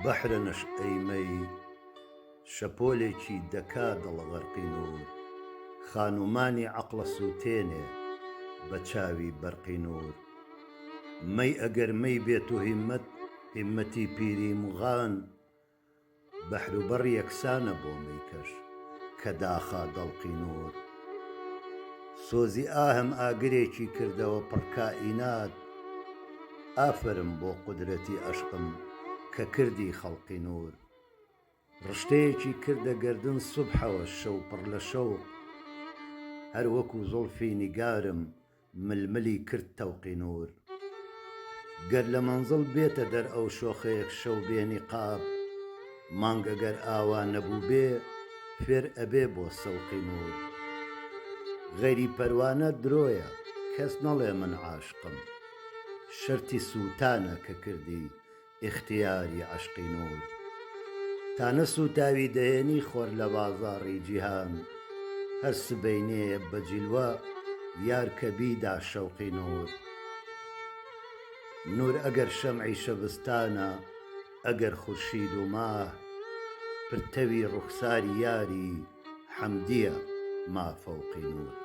بەحرە نەشئەی مەی شەپۆلێکی دەکا دڵ غەرقی نوور خانومانی عەقڵە سووتێنێ بە چاوی بەرقی نوور مەی ئەگەر مەی بێت و هیممەت هیممەتی پیری موغان بەحر و بەڕ یەکسانە بۆ مەیکەش کە داخا دەڵقی نوور سۆزی ئاهم ئاگرێکی کردەوە پڕ کائینات ئافەرم بۆ قودرەتی ئەشقم کە کردی خەڵقی نوور ڕشتەیەکی کردە گەردن سوبحەوە شەو پڕ لە شەوق هەر وەکو زوڵفی نیگارم ململی کرد تەوقی نوور گەر لە مەنزڵ بێتە دەر ئەو شۆخەیەک شەو بێ نیقاب مانگ ئەگەر ئاوا نەبووبێ فێر ئەبێ بۆ سەوقی نوور غەیری پەروانە درۆیە کەس نەڵێ من عاشقم شەرتی سووتانە کە کردی ئیختیاری عەشقی نوور تا نەسووتاوی دەهێنی خۆر لە بازاڕی جیهان هەر سبەینێیە بە جیلوە یار کە بیدا شەوقی نوور نوور ئەگەر شەمعی شەبستانە ئەگەر خورشید و ماه پرتەوی ڕوخساری یاری حەمدیە ما فەوقی نوور.